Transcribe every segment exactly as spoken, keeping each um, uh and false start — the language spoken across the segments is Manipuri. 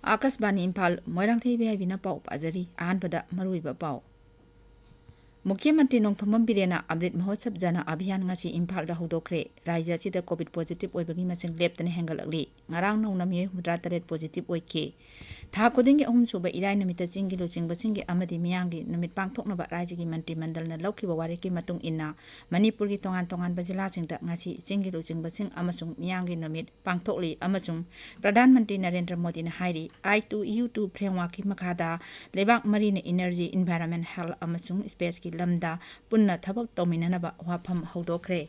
ꯑꯥꯀꯥꯁꯕꯥꯅꯤ ꯏꯝꯐꯥꯜ, ꯃꯣꯏꯔꯥꯡꯊꯦꯝ ꯕꯤ ꯑꯥꯏ ꯕꯤꯅ ꯄꯥꯎ ꯄꯥꯖꯔꯤ꯫ ꯑꯍꯥꯟꯕꯗ ꯃꯔꯨꯑꯣꯏꯕ ꯄꯥꯎ꯫ ꯃꯨꯈ꯭ꯌ ꯃꯟꯇ꯭ꯔꯤ ꯅꯣꯡꯊꯣꯝꯕꯝ ꯕꯤꯔꯦꯟꯅ ꯑꯃ꯭ꯔꯤꯠ ꯃꯍꯣꯠꯁꯕ ꯖꯅ ꯑꯚꯤꯌꯥꯟ ꯉꯁꯤ ꯏꯝꯐꯥꯜꯗ ꯍꯧꯗꯣꯛꯈ꯭ꯔꯦ꯫ ꯔꯥꯖ꯭ꯌ ꯑꯁꯤꯗ ꯀꯣꯚꯤꯗ ꯄꯣꯖꯤꯇꯤꯚ ꯑꯣꯏꯕꯒꯤ ꯃꯁꯤꯡ ꯂꯦꯞꯇꯅ ꯍꯦꯟꯒꯠꯂꯛꯂꯤ꯫ ꯉꯔꯥꯡ ꯅꯧꯅ ꯃꯤꯑꯣꯏ ꯍꯨꯝꯐꯨꯇꯔꯥ ꯇꯔꯦꯠ ꯄꯣꯖꯤꯇꯤꯚ ꯑꯣꯏꯈꯤ꯫ ꯊꯥ ꯈꯨꯗꯤꯡꯒꯤ ꯑꯍꯨꯝꯁꯨꯕ ꯏꯔꯥꯏ ꯅꯨꯃꯤꯠꯇ ꯆꯤꯡꯒꯤ ꯂꯨꯆꯤꯡꯕꯁꯤꯡꯒꯤ ꯑꯃꯗꯤ ꯃꯤꯌꯥꯝꯒꯤ ꯅꯨꯃꯤꯠ ꯄꯥꯡꯊꯣꯛꯅꯕ ꯔꯥꯖ꯭ꯌꯒꯤ ꯃꯟꯇ꯭ꯔꯤ ꯃꯟꯗꯜꯅ ꯂꯧꯈꯤꯕ ꯋꯥꯔꯦꯞꯀꯤ ꯃꯇꯨꯡ ꯏꯟꯅ ꯃꯅꯤꯄꯨꯔꯒꯤ ꯇꯣꯉꯥꯟ ꯇꯣꯉꯥꯟꯕ ꯖꯤꯂꯥꯁꯤꯡꯗ ꯉꯁꯤ ꯆꯤꯡꯒꯤ ꯂꯨꯆꯤꯡꯕꯁꯤꯡ ꯑꯃꯁꯨꯡ ꯃꯤꯌꯥꯝꯒꯤ ꯅꯨꯃꯤꯠ ꯄꯥꯡꯊꯣꯛꯂꯤ ꯑꯃꯁꯨꯡ ꯄ꯭ꯔꯙꯥꯟ ꯃꯟꯇ꯭ꯔꯤ ꯅꯔꯦꯟꯗ꯭ꯔ ꯃꯣꯗꯤꯅ ꯍꯥꯏꯔꯤ, "ꯑꯥꯏ ꯇꯨ ꯏꯌꯨ ꯇꯨ" ꯐ꯭ꯔꯦꯝꯋꯥꯔꯛꯀꯤ ꯃꯈꯥꯗ ꯂꯩꯕꯥꯛ ꯃꯔꯤꯅ ꯏꯅꯔꯖꯤ, ꯏꯟꯚꯥꯏꯔꯟꯃꯦꯟ, ꯍꯦꯜꯊ ꯑꯃꯁꯨꯡ ꯁ꯭ꯄꯦꯁꯀꯤ ꯂꯝꯗ ꯄꯨꯟꯅ ꯊꯕꯛ ꯇꯧꯃꯤꯟꯅꯅꯕ ꯋꯥꯐꯝ ꯍꯧꯗꯣꯛꯈ꯭ꯔꯦ꯫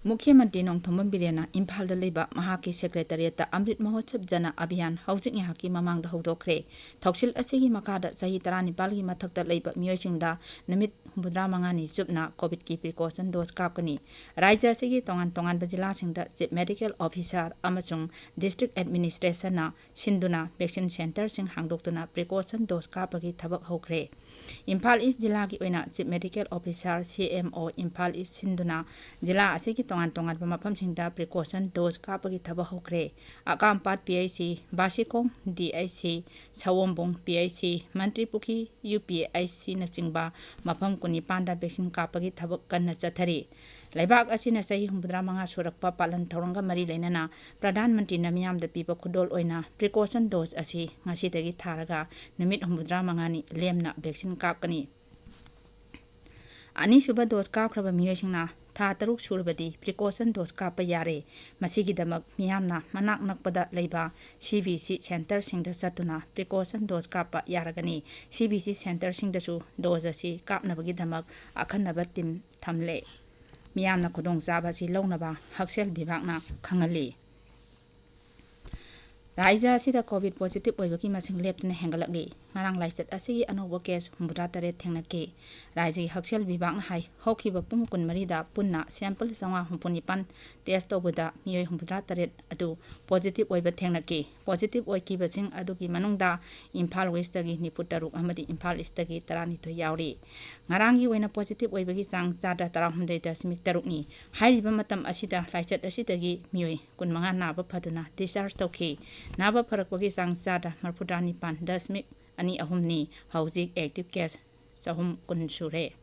ꯃꯨꯈ꯭ꯌ ꯃꯟꯇ꯭ꯔꯤ ꯅꯣꯡꯊꯣꯝꯕꯝ ꯕꯤꯔꯦꯟꯅ ꯏꯝꯐꯥꯜꯗ ꯂꯩꯕ ꯃꯍꯥꯛꯀꯤ ꯁꯦꯀ꯭ꯔꯦꯇꯔꯤꯌꯦꯠꯇ ꯑꯃ꯭ꯔꯤꯠ ꯃꯍꯣꯠꯁꯕ ꯖꯅ ꯑꯚꯤꯌꯥꯟ ꯍꯧꯖꯤꯛ ꯉꯥꯏꯍꯥꯛꯀꯤ ꯃꯃꯥꯡꯗ ꯍꯧꯗꯣꯛꯈ꯭ꯔꯦ꯫ ꯊꯧꯁꯤꯜ ꯑꯁꯤꯒꯤ ꯃꯈꯥꯗ ꯆꯍꯤ ꯇꯔꯥꯅꯤꯄꯥꯜꯒꯤ ꯃꯊꯛꯇ ꯂꯩꯕ ꯃꯤꯑꯣꯏꯁꯤꯡꯗ ꯅꯨꯃꯤꯠ ꯍꯨꯝꯐꯨꯇꯔꯥ ꯃꯉꯥꯅꯤ ꯆꯨꯞꯅ ꯀꯣꯚꯤꯗꯀꯤ ꯄ꯭ꯔꯤꯀꯣꯁꯟ ꯗꯣꯁ ꯀꯥꯞꯀꯅꯤ꯫ ꯔꯥꯖ꯭ꯌ ꯑꯁꯤꯒꯤ ꯇꯣꯉꯥꯟ ꯇꯣꯉꯥꯟꯕ ꯖꯤꯂꯥꯁꯤꯡꯗ ꯆꯤꯐ ꯃꯦꯗꯤꯀꯦꯜ ꯑꯣꯐꯤꯁꯥꯔ ꯑꯃꯁꯨꯡ ꯗꯤꯁꯇ꯭ꯔꯤꯛ ꯑꯦꯗꯃꯤꯅꯤꯁꯇ꯭ꯔꯦꯁꯟꯅ ꯁꯤꯟꯗꯨꯅ ꯚꯦꯛꯁꯤꯟ ꯁꯦꯟꯇꯔꯁꯤꯡ ꯍꯥꯡꯗꯣꯛꯇꯨꯅ ꯄ꯭ꯔꯤꯀꯣꯁꯟ ꯗꯣꯁ ꯀꯥꯞꯄꯒꯤ ꯊꯕꯛ ꯍꯧꯈ꯭ꯔꯦ꯫ ꯏꯝꯐꯥꯜ ꯏꯁ ꯖꯤꯂꯥꯒꯤ ꯑꯣꯏꯅ ꯆꯤꯐ ꯃꯦꯗꯤꯀꯦꯜ ꯑꯣꯐꯤꯁꯥꯔ, ꯁꯤ ꯑꯦꯝ ꯑꯣ, ꯏꯝꯐꯥꯜ ꯏꯁ ꯁꯤꯟꯗꯨꯅ ꯖꯤꯂꯥ ꯑꯁꯤꯒꯤ ꯇꯣꯉꯥꯟ ꯇꯣꯉꯥꯟꯕ ꯃꯐꯝꯁꯤꯡꯗ ꯄ꯭ꯔꯤꯀꯣꯁꯟ ꯗꯣꯁ ꯀꯥꯞꯄꯒꯤ ꯊꯕꯛ ꯍꯧꯈ꯭ꯔꯦ꯫ ꯑꯀꯥꯝꯄꯥꯠ ꯄꯤ ꯑꯩꯆ ꯁꯤ, ꯕꯥꯁꯤꯈꯣꯡ ꯗꯤ H C, ꯁꯑꯣꯝꯕꯨꯡ P H C, Mantripukhri U P H ꯁꯤꯅꯆꯤꯡꯕ ꯃꯐꯝ ꯀꯨꯟꯅꯤꯄꯥꯟꯗ ꯚꯦꯛꯁꯤꯟ ꯀꯥꯞꯄꯒꯤ ꯊꯕꯛ ꯀꯟꯅ ꯆꯠꯊꯔꯤ꯫ ꯂꯩꯕꯥꯛ ꯑꯁꯤꯅ ꯆꯍꯤ ꯍꯨꯝꯐꯨꯇꯔꯥ ꯃꯉꯥ ꯁꯨꯔꯛꯄ ꯄꯥꯂꯟ ꯊꯧꯔꯝꯒ ꯃꯔꯤ ꯂꯩꯅꯅ ꯄ꯭ꯔꯙꯥꯟ ꯃꯟꯇ꯭ꯔꯤꯅ ꯃꯤꯌꯥꯝꯗ ꯄꯤꯕ ꯈꯨꯗꯣꯜ ꯑꯣꯏꯅ ꯄ꯭ꯔꯤꯀꯣꯁꯟ ꯗꯣꯁ ꯑꯁꯤ ꯉꯁꯤꯗꯒꯤ ꯊꯥꯔꯒ ꯅꯨꯃꯤꯠ ꯍꯨꯝꯐꯨꯇꯔꯥ ꯃꯉꯥꯅꯤ ꯂꯦꯝꯅ ꯚꯦꯛꯁꯤꯟ ꯀꯥꯞꯀꯅꯤ꯫ ꯑꯅꯤꯁꯨꯕ ꯗꯣꯁ ꯀꯥꯞꯈ꯭ꯔꯕ ꯃꯤꯑꯣꯏꯁꯤꯡꯅ ꯊꯥ ꯇꯔꯨꯛ ꯁꯨꯔꯕꯗꯤ ꯄ꯭ꯔꯤꯀꯣꯁꯟ ꯗꯣꯁ ꯀꯥꯞꯄ ꯌꯥꯔꯦ꯫ ꯃꯁꯤꯒꯤꯗꯃꯛ ꯃꯤꯌꯥꯝꯅ ꯃꯅꯥꯛ ꯅꯛꯄꯗ ꯂꯩꯕ ꯁꯤ ꯕꯤ ꯁꯤ ꯁꯦꯟꯇꯔꯁꯤꯡꯗ ꯆꯠꯇꯨꯅ ꯄ꯭ꯔꯤꯀꯣꯁꯟ ꯗꯣꯁ ꯀꯥꯞꯄ ꯌꯥꯔꯒꯅꯤ꯫ ꯁꯤ ꯕꯤ ꯁꯤ ꯁꯦꯟꯇꯔꯁꯤꯡꯗꯁꯨ ꯗꯣꯁ ꯑꯁꯤ ꯀꯥꯞꯅꯕꯒꯤꯗꯃꯛ ꯑꯈꯟꯅꯕ ꯇꯤꯝ ꯊꯝꯂꯦ꯫ ꯃꯤꯌꯥꯝꯅ ꯈꯨꯗꯣꯡꯆꯥꯕ ꯑꯁꯤ ꯂꯧꯅꯕ ꯍꯛꯁꯦꯜ ꯕꯤꯚꯥꯒꯅ ꯈꯪꯍꯜꯂꯤ꯫ ꯔꯥꯖ꯭ꯌ ꯑꯁꯤꯗ COVID positive ꯑꯣꯏꯕꯒꯤ ꯃꯁꯤꯡ ꯂꯦꯞꯇꯅ ꯍꯦꯟꯒꯠꯂꯛꯂꯤ꯫ ꯉꯔꯥꯡ ꯂꯥꯏꯆꯠ ꯑꯁꯤꯒꯤ ꯑꯅꯧꯕ case ꯍꯨꯝꯐꯨꯇꯔꯥ ꯇꯔꯦꯠ ꯊꯦꯡꯅꯈꯤ꯫ ꯔꯥꯖ꯭ꯌꯒꯤ ꯍꯛꯁꯦꯜ ꯕꯤꯚꯥꯒꯅ ꯍꯥꯏ, ꯍꯧꯈꯤꯕ ꯄꯨꯡ ꯀꯨꯟꯃꯔꯤꯗ ꯄꯨꯟꯅ sample ꯆꯥꯝꯃꯉꯥ ꯍꯨꯝꯐꯨ ꯅꯤꯄꯥꯟ test ꯇꯧꯕꯗ ꯃꯤꯑꯣꯏ ꯍꯨꯝꯐꯨꯇꯔꯥ ꯇꯔꯦꯠ ꯑꯗꯨ positive ꯑꯣꯏꯕ ꯊꯦꯡꯅꯈꯤ꯫ Positive ꯑꯣꯏꯈꯤꯕꯁꯤꯡ ꯑꯗꯨꯒꯤ ꯃꯅꯨꯡꯗ ꯏꯝꯐꯥꯜ Westꯇꯒꯤ ꯅꯤꯐꯨ ꯇꯔꯨꯛ ꯑꯃꯗꯤ ꯏꯝꯐꯥꯜ Eastꯇꯒꯤ ꯇꯔꯥꯅꯤꯊꯣꯏ ꯌꯥꯎꯔꯤ꯫ ꯉꯔꯥꯡꯒꯤ ꯑꯣꯏꯅ positive ꯑꯣꯏꯕꯒꯤ ꯆꯥꯡ ꯆꯥꯗ ꯇꯔꯥꯍꯨꯝꯗꯣꯏ ꯗꯁꯃꯤꯛ ꯇꯔꯨꯛꯅꯤ꯫ ꯍꯥꯏꯔꯤꯕ ꯃꯇꯝ ꯑꯁꯤꯗ ꯂꯥꯏꯆꯠ ꯑꯁꯤꯗꯒꯤ ꯃꯤꯑꯣꯏ ꯀꯨꯟꯃꯉꯥ ꯅꯥꯕ ꯐꯗꯨꯅ discharge ꯇꯧꯈꯤ꯫ ꯅꯥꯕ ꯐꯔꯛꯄꯒꯤ ꯆꯥꯡ ꯆꯥꯗ ꯃꯔꯤꯐꯨꯇꯔꯥ ꯅꯤꯄꯥꯟ ꯗꯁꯃꯤꯛ ꯑꯅꯤ ꯑꯍꯨꯝꯅꯤ꯫ ꯍꯧꯖꯤꯛ active case ꯆꯍꯨꯝ ꯀꯨꯟ ꯁꯨꯔꯦ꯫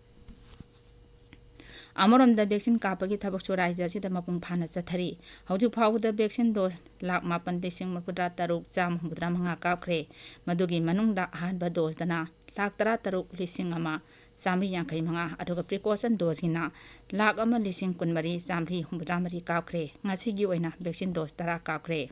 ꯑꯃꯔꯣꯝꯗ vaccine ꯀꯥꯞꯄꯒꯤ ꯊꯕꯛꯁꯨ ꯔꯥꯖ꯭ꯌ ꯑꯁꯤꯗ ꯃꯄꯨꯡ ꯐꯥꯅ ꯆꯠꯊꯔꯤ꯫ ꯍꯧꯖꯤꯛ ꯐꯥꯎꯕꯗ vaccine dose ꯂꯥꯈ ꯃꯥꯄꯟ ꯂꯤꯁꯤꯡ ꯃꯔꯤꯐꯨꯇꯔꯥ ꯇꯔꯨꯛ ꯆꯥꯝꯃ ꯍꯨꯝꯐꯨꯇꯔꯥ ꯃꯉꯥ ꯀꯥꯞꯈ꯭ꯔꯦ꯫ ꯃꯗꯨꯒꯤ ꯃꯅꯨꯡꯗ ꯑꯍꯥꯟꯕ doseꯗꯅ ꯂꯥꯈ ꯇꯔꯥ ꯇꯔꯨꯛ ꯂꯤꯁꯤꯡ ꯑꯃ ꯆꯥꯝꯃꯔꯤ ꯌꯥꯡꯈꯩ ꯃꯉꯥ, ꯑꯗꯨꯒ precaution doseꯒꯤꯅ ꯂꯥꯈ ꯑꯃ ꯂꯤꯁꯤꯡ ꯀꯨꯟꯃꯔꯤ ꯆꯥꯝꯃꯔꯤ ꯍꯨꯝꯐꯨꯇꯔꯥ ꯃꯔꯤ ꯀꯥꯞꯈ꯭ꯔꯦ꯫ ꯉꯁꯤꯒꯤ ꯑꯣꯏꯅ vaccine dose ꯇꯔꯥ ꯀꯥꯞꯈ꯭ꯔꯦ꯫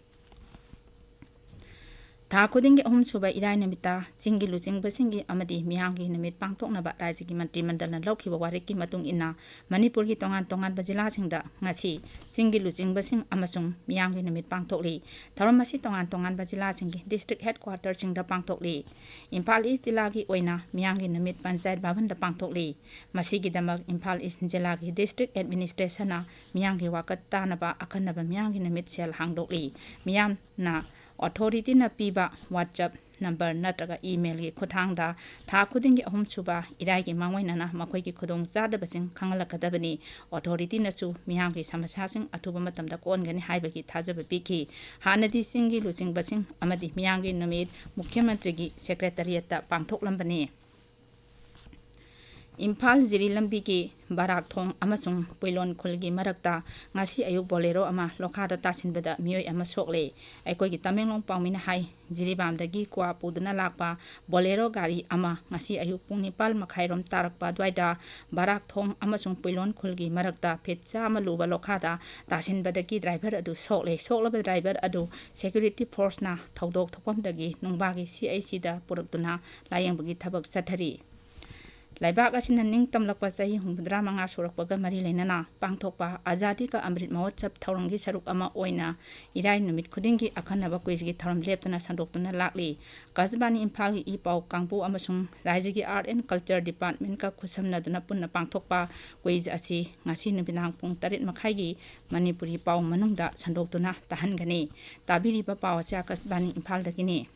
ꯊꯥ ꯈꯨꯗꯤꯡꯒꯤ ꯑꯍꯨꯝꯁꯨꯕ ꯏꯔꯥꯏ ꯅꯨꯃꯤꯠꯇ ꯆꯤꯡꯒꯤ ꯂꯨꯆꯤꯡꯕꯁꯤꯡꯒꯤ ꯑꯃꯗꯤ ꯃꯤꯌꯥꯝꯒꯤ ꯅꯨꯃꯤꯠ ꯄꯥꯡꯊꯣꯛꯅꯕ ꯔꯥꯖ꯭ꯌꯒꯤ ꯃꯟꯇ꯭ꯔꯤ ꯃꯟꯗꯜꯅ ꯂꯧꯈꯤꯕ ꯋꯥꯔꯦꯞꯀꯤ ꯃꯇꯨꯡ ꯏꯟꯅ ꯃꯅꯤꯄꯨꯔꯒꯤ ꯇꯣꯉꯥꯟ ꯇꯣꯉꯥꯟꯕ ꯖꯤꯂꯥꯁꯤꯡꯗ ꯉꯁꯤ ꯆꯤꯡꯒꯤ ꯂꯨꯆꯤꯡꯕꯁꯤꯡ ꯑꯃꯁꯨꯡ ꯃꯤꯌꯥꯝꯒꯤ ꯅꯨꯃꯤꯠ ꯄꯥꯡꯊꯣꯛꯂꯤ꯫ ꯊꯧꯔꯝ ꯑꯁꯤ ꯇꯣꯉꯥꯟ ꯇꯣꯉꯥꯟꯕ ꯖꯤꯂꯥꯁꯤꯡꯒꯤ district headquarterꯁꯤꯡꯗ ꯄꯥꯡꯊꯣꯛꯂꯤ꯫ ꯏꯝꯐꯥꯜ East ꯖꯤꯂꯥꯒꯤ ꯑꯣꯏꯅ ꯃꯤꯌꯥꯝꯒꯤ ꯅꯨꯃꯤꯠ ꯄꯟꯆꯥꯌꯠ ꯚꯕꯟꯗ ꯄꯥꯡꯊꯣꯛꯂꯤ꯫ ꯃꯁꯤꯒꯤꯗꯃꯛ ꯏꯝꯐꯥꯜ East ꯖꯤꯂꯥꯒꯤ district administrationꯅ ꯃꯤꯌꯥꯝꯒꯤ ꯋꯥꯀꯠ ꯇꯥꯅꯕ ꯑꯈꯟꯅꯕ ꯃꯤꯌꯥꯝꯒꯤ ꯅꯨꯃꯤꯠ cell ꯍꯥꯡꯗꯣꯛꯂꯤ꯫ ꯃꯤꯌꯥꯝꯅ authorityꯅ ꯄꯤꯕ WhatsApp number ꯅꯠꯇ꯭ꯔꯒ emailꯒꯤ ꯈꯨꯠꯊꯥꯡꯗ ꯊꯥ ꯈꯨꯗꯤꯡꯒꯤ ꯑꯍꯨꯝꯁꯨꯕ ꯏꯔꯥꯏꯒꯤ ꯃꯥꯡꯑꯣꯏꯅꯅ ꯃꯈꯣꯏꯒꯤ ꯈꯨꯗꯣꯡꯆꯥꯗꯕꯁꯤꯡ ꯈꯪꯍꯜꯂꯛꯀꯗꯕꯅꯤ꯫ Authorityꯅꯁꯨ ꯃꯤꯌꯥꯝꯒꯤ ꯁꯃꯁ꯭ꯌꯥꯁꯤꯡ ꯑꯊꯨꯕ ꯃꯇꯝꯗ ꯀꯣꯟꯒꯅꯤ ꯍꯥꯏꯕꯒꯤ ꯊꯥꯖꯕ ꯄꯤꯈꯤ꯫ ꯍꯥꯟꯅꯗꯤ ꯆꯤꯡꯒꯤ ꯂꯨꯆꯤꯡꯕꯁꯤꯡ ꯑꯃꯗꯤ ꯃꯤꯌꯥꯝꯒꯤ ꯅꯨꯃꯤꯠ ꯃꯨꯈ꯭ꯌ ꯃꯟꯇ꯭ꯔꯤꯒꯤ secretariatꯇ ꯄꯥꯡꯊꯣꯛꯂꯝꯕꯅꯤ꯫ ꯏꯝꯐꯥꯜ ꯖꯤꯔꯤ ꯂꯝꯕꯤꯒꯤ ꯕꯔꯥꯛ ꯊꯣꯡ ꯑꯃꯁꯨꯡ ꯄꯨꯏꯂꯣꯟ ꯈꯨꯜꯒꯤ ꯃꯔꯛꯇ ꯉꯁꯤ ꯑꯌꯨꯛ Bolero ꯑꯃ ꯂꯣꯈꯥꯗ ꯇꯥꯁꯤꯟꯕꯗ ꯃꯤꯑꯣꯏ ꯑꯃ ꯁꯣꯛꯂꯦ꯫ ꯑꯩꯈꯣꯏꯒꯤ ꯇꯃꯦꯡꯂꯣꯡ ꯄꯥꯎꯃꯤꯅ ꯍꯥꯏ, ꯖꯤꯔꯤꯕꯥꯝꯗꯒꯤ ꯀ꯭ꯋꯥ ꯄꯨꯗꯨꯅ ꯂꯥꯛꯄ Bolero ꯒꯥꯔꯤ ꯑꯃ ꯉꯁꯤ ꯑꯌꯨꯛ ꯄꯨꯡ ꯅꯤꯄꯥꯜ ꯃꯈꯥꯏꯔꯣꯝ ꯇꯥꯔꯛꯄ ꯑꯗꯨꯋꯥꯏꯗ ꯕꯔꯥꯛ ꯊꯣꯡ ꯑꯃꯁꯨꯡ ꯄꯨꯏꯂꯣꯟ ꯈꯨꯜꯒꯤ ꯃꯔꯛꯇ feet ꯆꯥꯝꯃ ꯂꯨꯕ ꯂꯣꯈꯥꯗ ꯇꯥꯁꯤꯟꯕꯗꯒꯤ driver ꯑꯗꯨ ꯁꯣꯛꯂꯦ꯫ ꯁꯣꯛꯂꯕ driver ꯑꯗꯨ security forceꯅ ꯊꯧꯗꯣꯛ ꯊꯣꯛꯐꯝꯗꯒꯤ ꯅꯨꯡꯕꯥꯒꯤ CICꯗ ꯄꯨꯔꯛꯇꯨꯅ ꯂꯥꯌꯦꯡꯕꯒꯤ ꯊꯕꯛ ꯆꯠꯊꯔꯤ꯫ ꯂꯩꯕꯥꯛ ꯑꯁꯤꯅ ꯅꯤꯡꯇꯝꯂꯛꯄ ꯆꯍꯤ ꯍꯨꯝꯐꯨꯇꯔꯥ ꯃꯉꯥ ꯁꯨꯔꯛꯄꯒ ꯃꯔꯤ ꯂꯩꯅꯅ ꯄꯥꯡꯊꯣꯛꯄ ꯑꯖꯥꯗꯤ ꯀꯥ ꯑꯃ꯭ꯔꯤꯠ ꯃꯍꯣꯠꯁꯕ ꯊꯧꯔꯝꯒꯤ ꯁꯔꯨꯛ ꯑꯃ ꯑꯣꯏꯅ ꯏꯔꯥꯏ ꯅꯨꯃꯤꯠ ꯈꯨꯗꯤꯡꯒꯤ ꯑꯈꯟꯅꯕ ꯀꯨꯏꯖꯒꯤ ꯊꯧꯔꯝ ꯂꯦꯞꯇꯅ ꯁꯟꯗꯣꯛꯇꯨꯅ ꯂꯥꯛꯂꯤ꯫ ꯑꯀꯥꯁꯕꯥꯅꯤ ꯏꯝꯐꯥꯜꯒꯤ ꯏ ꯄꯥꯎ ꯀꯥꯡꯕꯨ ꯑꯃꯁꯨꯡ ꯔꯥꯏꯖ꯭ꯌꯒꯤ Art and Culture Departmentꯀ ꯈꯨꯠꯁꯝꯅꯗꯨꯅ ꯄꯨꯟꯅ ꯄꯥꯡꯊꯣꯛꯄ ꯀꯨꯏꯖ ꯑꯁꯤ ꯉꯁꯤ ꯅꯨꯃꯤꯗꯥꯡ ꯄꯨꯡ ꯇꯔꯦꯠ ꯃꯈꯥꯏꯒꯤ ꯃꯅꯤꯄꯨꯔꯤ ꯄꯥꯎ ꯃꯅꯨꯡꯗ ꯁꯟꯗꯣꯛꯇꯨꯅ ꯇꯥꯍꯟꯒꯅꯤ꯫ ꯇꯥꯕꯤꯔꯤꯕ ꯄꯥꯎ ꯑꯁꯤ ꯑꯀꯥꯁꯕꯥꯅꯤ ꯏꯝꯐꯥꯜꯗꯒꯤꯅꯤ꯫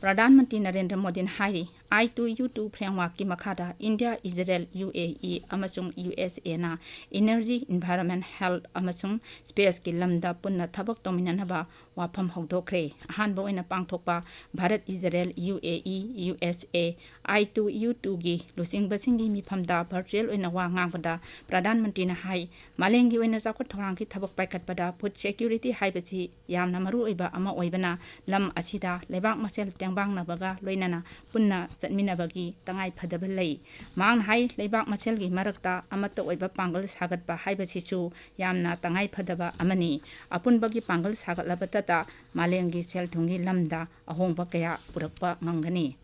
ꯄ꯭ꯔꯙꯥꯟ ꯃꯟꯇ꯭ꯔꯤ ꯅꯔꯦꯟꯗ꯭ꯔ ꯃꯣꯗꯤꯅ ꯍꯥꯏꯔꯤ, "ꯑꯥꯏ ꯇꯨ ꯌꯨ ꯇꯨ frameworkꯀꯤ ꯃꯈꯥꯗ ꯏꯟꯗꯤꯌꯥ, ꯏꯖꯔꯦꯜ, ꯌꯨ ꯑꯦ ꯏ ꯑꯃꯁꯨꯡ ꯌꯨ ꯑꯦꯁ ꯑꯦꯅ energy, environment, health ꯑꯃꯁꯨꯡ spaceꯀꯤ ꯂꯝꯗ ꯄꯨꯟꯅ ꯊꯕꯛ ꯇꯧꯃꯤꯟꯅꯅꯕ ꯋꯥꯐꯝ ꯍꯧꯗꯣꯛꯈ꯭ꯔꯦ꯫" ꯑꯍꯥꯟꯕ ꯑꯣꯏꯅ ꯄꯥꯡꯊꯣꯛꯄ ꯚꯥꯔꯠ, ꯏꯖꯔꯦꯜ, ꯌꯨ ꯑꯦ ꯏ, ꯌꯨ ꯑꯦꯁ ꯑꯦ, ꯑꯥꯏ ꯇꯨ ꯌꯨ ꯇꯨꯒꯤ ꯂꯨꯆꯤꯡꯕꯁꯤꯡꯒꯤ ꯃꯤꯐꯝꯗ virtual ꯑꯣꯏꯅ ꯋꯥ ꯉꯥꯡꯕꯗ ꯄ꯭ꯔꯙꯥꯟ ꯃꯟꯇ꯭ꯔꯤꯅ ꯍꯥꯏ, ꯃꯥꯂꯦꯝꯒꯤ ꯑꯣꯏꯅ ꯆꯥꯎꯈꯠ ꯊꯧꯔꯥꯡꯒꯤ ꯊꯕꯛ ꯄꯥꯏꯈꯠꯄꯗ food security ꯍꯥꯏꯕꯁꯤ ꯌꯥꯝꯅ ꯃꯔꯨ ꯑꯣꯏꯕ ꯑꯃ ꯑꯣꯏꯕꯅ, ꯂꯝ ꯑꯁꯤꯗ ꯂꯩꯕꯥꯛ ꯃꯁꯦꯜ ꯇꯦꯡꯕꯥꯡꯅꯕꯒ ꯂꯣꯏꯅꯅ ꯄꯨꯟꯅ ꯆꯠꯃꯤꯟꯅꯕꯒꯤ ꯇꯉꯥꯏ ꯐꯗꯕ ꯂꯩ꯫ ꯃꯍꯥꯛꯅ ꯍꯥꯏ, ꯂꯩꯕꯥꯛ ꯃꯁꯦꯜꯒꯤ ꯃꯔꯛꯇ ꯑꯃꯠꯇ ꯑꯣꯏꯕ ꯄꯥꯡꯒꯜ ꯁꯥꯒꯠꯄ ꯍꯥꯏꯕꯁꯤꯁꯨ ꯌꯥꯝꯅ ꯇꯉꯥꯏ ꯐꯗꯕ ꯑꯃꯅꯤ꯫ ꯑꯄꯨꯟꯕꯒꯤ ꯄꯥꯡꯒꯜ ꯁꯥꯒꯠꯂꯕꯇꯇ ꯃꯥꯂꯦꯝꯒꯤ ꯁꯦꯜ ꯊꯨꯝꯒꯤ ꯂꯝꯗ ꯑꯍꯣꯡꯕ ꯀꯌꯥ ꯄꯨꯔꯛꯄ ꯉꯝꯒꯅꯤ꯫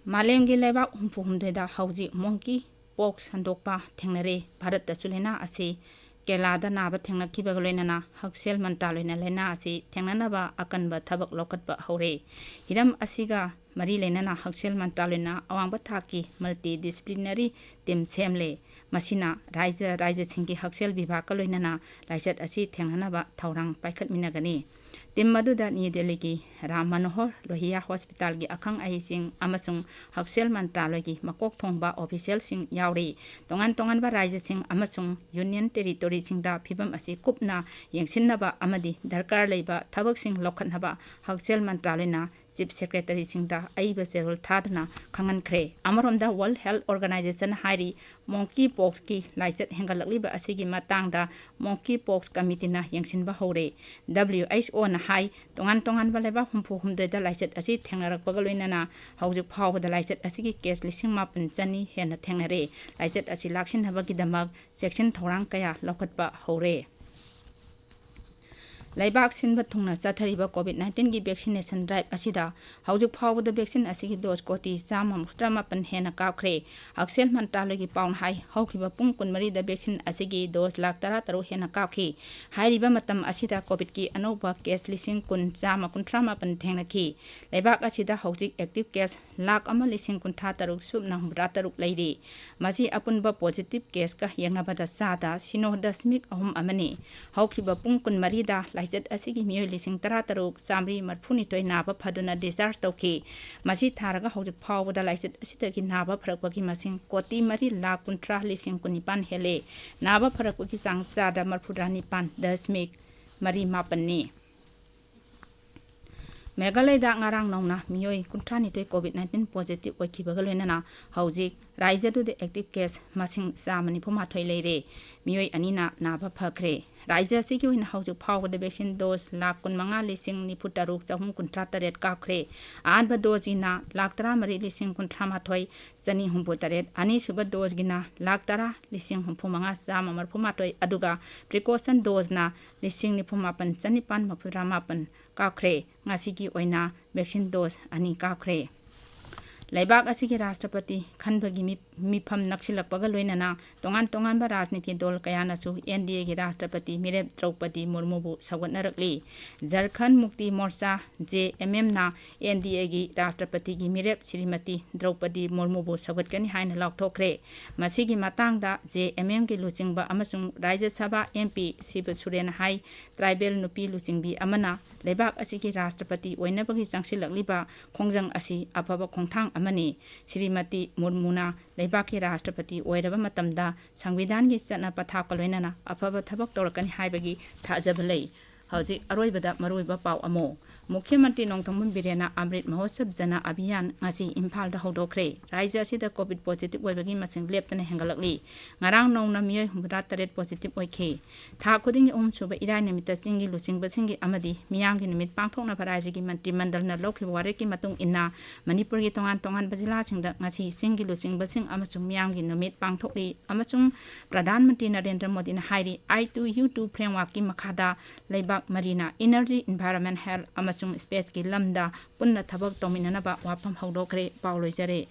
ꯃꯥꯂꯦꯝꯒꯤ ꯂꯩꯕꯥꯛ ꯍꯨꯝꯐꯨ ꯍꯨꯝꯗꯣꯏꯗ ꯍꯧꯖꯤꯛ monkey pox ꯁꯟꯗꯣꯛꯄ ꯊꯦꯡꯅꯔꯦ꯫ ꯚꯥꯔꯠꯇꯁꯨ ꯂꯥꯏꯅꯥ ꯑꯁꯤ ꯀꯦꯔꯂꯥꯗ ꯅꯥꯕ ꯊꯦꯡꯅꯈꯤꯕꯒ ꯂꯣꯏꯅꯅ ꯍꯛꯁꯦꯜ ꯃꯟꯇ꯭ꯔꯥꯂꯣꯏꯅ ꯂꯥꯏꯅꯥ ꯑꯁꯤ ꯊꯦꯡꯅꯅꯕ ꯑꯀꯟꯕ ꯊꯕꯛ ꯂꯧꯈꯠꯄ ꯍꯧꯔꯦ꯫ ꯍꯤꯔꯝ ꯑꯁꯤꯒ ꯃꯔꯤ ꯂꯩꯅꯅ ꯍꯛꯁꯦꯜ ꯃꯟꯇ꯭ꯔꯥꯂꯣꯏꯅ ꯑꯋꯥꯡꯕ ꯊꯥꯛꯀꯤ multidisciplinary team ꯁꯦꯝꯂꯦ꯫ ꯃꯁꯤꯅ ꯔꯥꯏꯖ꯭ꯌ ꯔꯥꯏꯖ꯭ꯌꯁꯤꯡꯒꯤ ꯍꯛꯁꯦꯜ ꯕꯤꯚꯥꯒꯀ ꯂꯣꯏꯅꯅ ꯂꯥꯏꯆꯠ ꯑꯁꯤ ꯊꯦꯡꯅꯅꯕ ꯊꯧꯔꯥꯡ ꯄꯥꯏꯈꯠꯃꯤꯟꯅꯒꯅꯤ꯫ Team ꯑꯗꯨꯗ ꯅ꯭ꯌꯨ ꯗꯦꯜꯂꯤꯒꯤ ꯔꯥꯝ ꯃꯅꯣꯍꯔ ꯂꯣꯍꯤꯌꯥ ꯍꯣꯁꯄꯤꯇꯥꯜꯒꯤ ꯑꯈꯪ ꯑꯍꯩꯁꯤꯡ ꯑꯃꯁꯨꯡ ꯍꯛꯁꯦꯜ ꯃꯟꯇ꯭ꯔꯥꯂꯣꯏꯒꯤ ꯃꯀꯣꯛ ꯊꯣꯡꯕ officialꯁꯤꯡ ꯌꯥꯎꯔꯤ꯫ ꯇꯣꯉꯥꯟ ꯇꯣꯉꯥꯟꯕ ꯔꯥꯏꯖ꯭ꯌꯁꯤꯡ ꯑꯃꯁꯨꯡ Union Territoryꯁꯤꯡꯗ ꯐꯤꯚꯝ ꯑꯁꯤ ꯀꯨꯞꯅ ꯌꯦꯡꯁꯤꯟꯅꯕ ꯑꯃꯗꯤ ꯗꯔꯀꯥꯔ ꯂꯩꯕ ꯊꯕꯛꯁꯤꯡ ꯂꯧꯈꯠꯅꯕ ꯍꯛꯁꯦꯜ ꯃꯟꯇ꯭ꯔꯥꯂꯣꯏꯅ Chief Secretaryꯁꯤꯡꯗ ꯑꯏꯕ ꯆꯦꯔꯣꯜ ꯊꯥꯗꯨꯅ ꯈꯪꯍꯟꯈ꯭ꯔꯦ꯫ ꯑꯃꯔꯣꯝꯗ World Health Organization ꯍꯥꯏꯔꯤ, monkey poxꯀꯤ ꯂꯥꯏꯆꯠ ꯍꯦꯟꯒꯠꯂꯛꯂꯤꯕ ꯑꯁꯤꯒꯤ ꯃꯇꯥꯡꯗ monkey pox committeeꯅ ꯌꯦꯡꯁꯤꯟꯕ ꯍꯧꯔꯦ꯫ W H Oꯅ ꯍꯥꯏ, ꯇꯣꯉꯥꯟ ꯇꯣꯉꯥꯟꯕ ꯂꯩꯕꯥꯛ ꯍꯨꯝꯐꯨ ꯍꯨꯝꯗꯣꯏꯗ ꯂꯥꯏꯆꯠ ꯑꯁꯤ ꯊꯦꯡꯅꯔꯛꯄꯒ ꯂꯣꯏꯅꯅ ꯍꯧꯖꯤꯛ ꯐꯥꯎꯕꯗ ꯂꯥꯏꯆꯠ ꯑꯁꯤꯒꯤ case ꯂꯤꯁꯤꯡ ꯃꯥꯄꯟ ꯆꯅꯤ ꯍꯦꯟꯅ ꯊꯦꯡꯅꯔꯦ꯫ ꯂꯥꯏꯆꯠ ꯑꯁꯤ ꯂꯥꯛꯁꯤꯟꯅꯕꯒꯤꯗꯃꯛ ꯆꯦꯛꯁꯤꯟ ꯊꯧꯔꯥꯡ ꯀꯌꯥ ꯂꯧꯈꯠꯄ ꯍꯧꯔꯦ꯫ ꯂꯩꯕꯥꯛ ꯁꯤꯟꯕ ꯊꯨꯡꯅ ꯆꯠꯊꯔꯤꯕ COVID nineteenꯒꯤ vaccination drive ꯑꯁꯤꯗ ꯍꯧꯖꯤꯛ ꯐꯥꯎꯕꯗ vaccine ꯑꯁꯤꯒꯤ dose ꯀꯣꯇꯤ ꯆꯥꯝꯃ ꯃꯧꯗ꯭ꯔꯥ ꯃꯥꯄꯟ ꯍꯦꯟꯅ ꯀꯥꯞꯈ꯭ꯔꯦ꯫ ꯍꯛꯁꯦꯜ ꯃꯟꯇ꯭ꯔꯥꯂꯌꯒꯤ ꯄꯥꯎꯅ ꯍꯥꯏ, ꯍꯧꯈꯤꯕ ꯄꯨꯡ ꯀꯨꯟꯃꯔꯤꯗ vaccine ꯑꯁꯤꯒꯤ dose ꯂꯥꯈ ꯇꯔꯥ ꯇꯔꯨꯛ ꯍꯦꯟꯅ ꯀꯥꯞꯈꯤ꯫ ꯍꯥꯏꯔꯤꯕ ꯃꯇꯝ ꯑꯁꯤꯗ COVIDꯀꯤ ꯑꯅꯧꯕ case ꯂꯤꯁꯤꯡ ꯀꯨꯟ ꯆꯥꯝꯃ ꯀꯨꯟꯊ꯭ꯔꯥ ꯃꯥꯄꯟ ꯊꯦꯡꯅꯈꯤ꯫ ꯂꯩꯕꯥꯛ ꯑꯁꯤꯗ ꯍꯧꯖꯤꯛ active case ꯂꯥꯈ ꯑꯃ ꯂꯤꯁꯤꯡ ꯀꯨꯟꯊ꯭ꯔꯥ ꯇꯔꯨꯛ ꯁꯨꯞꯅ ꯍꯨꯝꯐꯨꯇꯔꯥ ꯇꯔꯨꯛ ꯂꯩꯔꯤ꯫ ꯃꯁꯤ ꯑꯄꯨꯟꯕ positive caseꯀ ꯌꯦꯡꯅꯕꯗ ꯆꯥꯗ ꯁꯤꯅꯣ ꯗꯁꯃꯤꯛ ꯑꯍꯨꯝ ꯑꯃꯅꯤ꯫ ꯍꯧꯈꯤꯕ ꯄꯨꯡ ꯀꯨꯟꯃꯔꯤꯗ ꯂꯥꯏꯆꯠ ꯑꯁꯤꯒꯤ ꯃꯤꯑꯣꯏ ꯂꯤꯁꯤꯡ ꯇꯔꯥ ꯇꯔꯨꯛ ꯆꯥꯝꯃꯔꯤ ꯃꯔꯤꯐꯨꯅꯤꯊꯣꯏ ꯅꯥꯕ ꯐꯗꯨꯅ discharge ꯇꯧꯈꯤ꯫ ꯃꯁꯤ ꯊꯥꯔꯒ ꯍꯧꯖꯤꯛ ꯐꯥꯎꯕꯗ ꯂꯥꯏꯆꯠ ꯑꯁꯤꯗꯒꯤ ꯅꯥꯕ ꯐꯔꯛꯄꯒꯤ ꯃꯁꯤꯡ ꯀꯣꯇꯤ ꯃꯔꯤ ꯂꯥꯈ ꯀꯨꯟꯊ꯭ꯔꯥ ꯂꯤꯁꯤꯡ ꯀꯨꯟꯅꯤꯄꯥꯟ ꯍꯦꯜꯂꯦ꯫ ꯅꯥꯕ ꯐꯔꯛꯄꯒꯤ ꯆꯥꯡ ꯆꯥꯗ ꯃꯔꯤꯐꯨꯇꯔꯥ ꯅꯤꯄꯥꯟ ꯗꯁꯃꯤꯛ ꯃꯔꯤ ꯃꯥꯄꯟꯅꯤ꯫ ꯃꯦꯘꯥꯂꯌꯗ ꯉꯔꯥꯡ ꯅꯧꯅ ꯃꯤꯑꯣꯏ ꯀꯨꯟꯊ꯭ꯔꯥꯅꯤꯊꯣꯏ COVID nineteen positive ꯑꯣꯏꯈꯤꯕꯒ ꯂꯣꯏꯅꯅ ꯍꯧꯖꯤꯛ ꯔꯥꯖ꯭ꯌꯗꯨꯗ active case ꯃꯁꯤꯡ ꯆꯥꯝꯃ ꯅꯤꯐꯨ ꯃꯥꯊꯣꯏ ꯂꯩꯔꯦ꯫ ꯃꯤꯑꯣꯏ ꯑꯅꯤꯅ ꯅꯥꯕ ꯐꯈ꯭ꯔꯦ꯫ ꯔꯥꯖ꯭ꯌ ꯑꯁꯤꯒꯤ ꯑꯣꯏꯅ ꯍꯧꯖꯤꯛ ꯐꯥꯎꯕꯗ vaccine dose ꯂꯥꯈ ꯀꯨꯟꯃꯉꯥ ꯂꯤꯁꯤꯡ ꯅꯤꯐꯨ ꯇꯔꯨꯛ ꯆꯍꯨꯝ ꯀꯨꯟꯊ꯭ꯔꯥ ꯇꯔꯦꯠ ꯀꯥꯞꯈ꯭ꯔꯦ꯫ ꯑꯍꯥꯟꯕ doseꯒꯤꯅ ꯂꯥꯈ ꯇꯔꯥꯃꯔꯤ ꯂꯤꯁꯤꯡ ꯀꯨꯟꯊ꯭ꯔꯥ ꯃꯥꯊꯣꯏ ꯆꯅꯤ ꯍꯨꯝꯐꯨ ꯇꯔꯦꯠ, ꯑꯅꯤꯁꯨꯕ doseꯒꯤꯅ ꯂꯥꯈ ꯇꯔꯥ ꯂꯤꯁꯤꯡ ꯍꯨꯝꯐꯨ ꯃꯉꯥ ꯆꯥꯝꯃ ꯃꯔꯤꯐꯨ ꯃꯥꯊꯣꯏ, ꯑꯗꯨꯒ precaution doseꯅ ꯂꯤꯁꯤꯡ ꯅꯤꯐꯨ ꯃꯥꯄꯟ ꯆꯅꯤꯄꯥꯟ ꯃꯔꯤꯐꯨꯇꯔꯥ ꯃꯥꯄꯟ ꯀꯥꯞꯈ꯭ꯔꯦ꯫ ꯉꯁꯤꯒꯤ ꯑꯣꯏꯅ vaccine dose ꯑꯅꯤ ꯀꯥꯞꯈ꯭ꯔꯦ꯫ ꯂꯩꯕꯥꯛ ꯑꯁꯤꯒꯤ ꯔꯥꯁꯇ꯭ꯔꯄꯇꯤ ꯈꯟꯕꯒꯤ ꯃꯤ-, ꯃꯤꯐꯝ ꯅꯛꯁꯤꯜꯂꯛꯄꯒ ꯂꯣꯏꯅꯅ ꯇꯣꯉꯥꯟ ꯇꯣꯉꯥꯟꯕ ꯔꯥꯖꯅꯤꯇꯤ ꯗꯜ ꯀꯌꯥꯅꯁꯨ NDAꯒꯤ ꯔꯥꯁꯇ꯭ꯔꯄꯇꯤ ꯃꯤꯔꯦꯞ ꯗ꯭ꯔꯧꯄꯗꯤ ꯃꯨꯔꯃꯨꯕꯨ ꯁꯧꯒꯠꯅꯔꯛꯂꯤ꯫ ꯖꯔꯈꯟ ꯃꯨꯛꯇꯤ ꯃꯣꯔꯆꯥ, JMMꯅ NDAꯒꯤ ꯔꯥꯁꯇ꯭ꯔꯄꯇꯤꯒꯤ ꯃꯤꯔꯦꯞ ꯁ꯭ꯔꯤꯃꯇꯤ ꯗ꯭ꯔꯧꯄꯗꯤ ꯃꯨꯔꯃꯨꯕꯨ ꯁꯧꯒꯠꯀꯅꯤ ꯍꯥꯏꯅ ꯂꯥꯎꯊꯣꯛꯈ꯭ꯔꯦ꯫ ꯃꯁꯤꯒꯤ ꯃꯇꯥꯡꯗ JMMꯒꯤ ꯂꯨꯆꯤꯡꯕ ꯑꯃꯁꯨꯡ ꯔꯥꯖ꯭ꯌ ꯁꯚꯥ MP ꯁꯤꯕ ꯁꯨꯔꯦꯟꯅ ꯍꯥꯏ, tribal ꯅꯨꯄꯤ ꯂꯨꯆꯤꯡꯕꯤ ꯑꯃꯅ ꯂꯩꯕꯥꯛ ꯑꯁꯤꯒꯤ ꯔꯥꯁꯇ꯭ꯔꯄꯇꯤ ꯑꯣꯏꯅꯕꯒꯤ ꯆꯪꯁꯤꯜꯂꯛꯂꯤꯕ ꯈꯣꯡꯖꯪ ꯑꯁꯤ ꯑꯐꯕ ꯈꯣꯡꯊꯥꯡ ꯑꯃꯅꯤ꯫ ꯁ꯭ꯔꯤꯃꯇꯤ ꯃꯨꯔꯃꯨꯅ ꯂꯩꯕꯥꯛꯀꯤ ꯔꯥꯁꯇ꯭ꯔꯄꯇꯤ ꯑꯣꯏꯔꯕ ꯃꯇꯝꯗ ꯁꯪꯕꯤꯙꯥꯟꯒꯤ ꯆꯠꯅ ꯄꯊꯥꯞꯀ ꯂꯣꯏꯅꯅ ꯑꯐꯕ ꯊꯕꯛ ꯇꯧꯔꯛꯀꯅꯤ ꯍꯥꯏꯕꯒꯤ ꯊꯥꯖꯕ ꯂꯩ꯫ ꯍꯧꯖꯤꯛ ꯑꯔꯣꯏꯕꯗ ꯃꯔꯨꯑꯣꯏꯕ ꯄꯥꯎ ꯑꯃꯨꯛ꯫ ꯃꯨꯈ꯭ꯌ ꯃꯟꯇ꯭ꯔꯤ ꯅꯣꯡꯊꯣꯝꯕꯝ ꯕꯤꯔꯦꯟꯅ ꯑꯃ꯭ꯔꯤꯠ ꯃꯍꯣꯠꯁꯕ ꯖꯅ ꯑꯚꯤꯌꯥꯟ ꯉꯁꯤ ꯏꯝꯐꯥꯜꯗ ꯍꯧꯗꯣꯛꯈ꯭ꯔꯦ꯫ ꯔꯥꯖ꯭ꯌ ꯑꯁꯤꯗ COVID positive ꯑꯣꯏꯕꯒꯤ ꯃꯁꯤꯡ ꯂꯦꯞꯇꯅ ꯍꯦꯟꯒꯠꯂꯛꯂꯤ꯫ ꯉꯔꯥꯡ ꯅꯧꯅ ꯃꯤꯑꯣꯏ ꯍꯨꯝꯐꯨꯇꯔꯥ ꯇꯔꯦꯠ positive ꯑꯣꯏꯈꯤ꯫ ꯊꯥ ꯈꯨꯗꯤꯡꯒꯤ ꯑꯍꯨꯝꯁꯨꯕ ꯏꯔꯥꯏ ꯅꯨꯃꯤꯠꯇ ꯆꯤꯡꯒꯤ ꯂꯨꯆꯤꯡꯕꯁꯤꯡꯒꯤ ꯑꯃꯗꯤ ꯃꯤꯌꯥꯝꯒꯤ ꯅꯨꯃꯤꯠ ꯄꯥꯡꯊꯣꯛꯅꯕ ꯔꯥꯖ꯭ꯌꯒꯤ ꯃꯟꯇ꯭ꯔꯤ ꯃꯟꯗꯜꯅ ꯂꯧꯈꯤꯕ ꯋꯥꯔꯦꯞꯀꯤ ꯃꯇꯨꯡ ꯏꯟꯅ ꯃꯅꯤꯄꯨꯔꯒꯤ ꯇꯣꯉꯥꯟ ꯇꯣꯉꯥꯟꯕ ꯖꯤꯂꯥꯁꯤꯡꯗ ꯉꯁꯤ ꯆꯤꯡꯒꯤ ꯂꯨꯆꯤꯡꯕꯁꯤꯡ ꯑꯃꯁꯨꯡ ꯃꯤꯌꯥꯝꯒꯤ ꯅꯨꯃꯤꯠ ꯄꯥꯡꯊꯣꯛꯂꯤ ꯑꯃꯁꯨꯡ ꯄ꯭ꯔꯙꯥꯟ ꯃꯟꯇ꯭ꯔꯤ ꯅꯔꯦꯟꯗ꯭ꯔ ꯃꯣꯗꯤꯅ ꯍꯥꯏꯔꯤ, "I two U two frameworkꯀꯤ ꯃꯈꯥꯗ ꯂꯩꯕꯥꯛ ꯃꯔꯤꯅ energy, environment, health ꯑꯃꯁꯨꯡ spaceꯀꯤ ꯂꯝꯗ ꯄꯨꯟꯅ ꯊꯕꯛ ꯇꯧꯃꯤꯟꯅꯅꯕ ꯋꯥꯐꯝ ꯍꯧꯗꯣꯛꯈ꯭ꯔꯦ꯫ ꯄꯥꯎ ꯂꯣꯏꯖꯔꯦ꯫